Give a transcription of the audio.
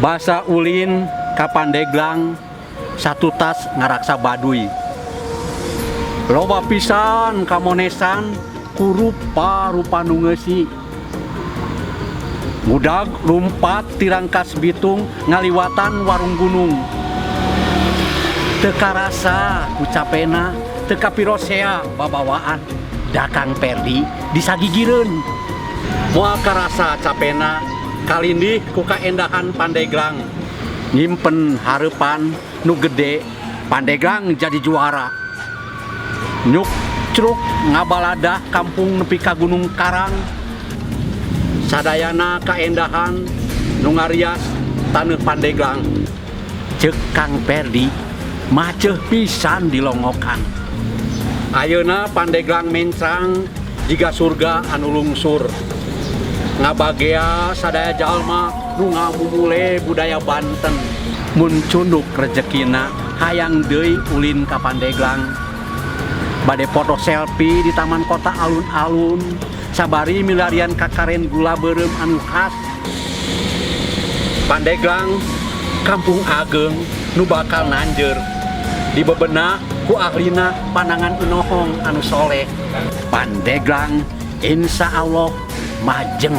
Basa ulin ka Pandeglang satutas ngaraksa Baduy. Loba pisan kamonesan ku rupa-rupa nu ngeusi. Ngudag lumpat ti Rangkasbitung ngaliwatan Warung Gunung. Teu karasa ku capena, teu kapirosea babawaan da Kang Perdi disagigireun. Moal karasa capena kalindih ku kaendahan Pandeglang. Nyimpen hareupan nu gede, Pandeglang jadi juara. Nyuk truk ngabaladah kampung nepi ka Gunung Karang. Sadayana kaendahan nu ngarias taneuh Pandeglang. Ceuk Kang Perdi maceuh pisan dilongokan. Ayeuna Pandeglang mencrang jiga surga anu lungsur. Ngabagea sadaya jalma nu ngamumule budaya Banten. Mun cunduk rejekina, hayang deui ulin ka Pandeglang. Bade foto selfie di taman kota alun-alun sabari milarian kakaren gula beureum anu khas. Pandeglang kampung ageng nu bakal nanjeur dibebenah ku ahlina panangan inohong anu soleh. Pandeglang insya Allah majeng.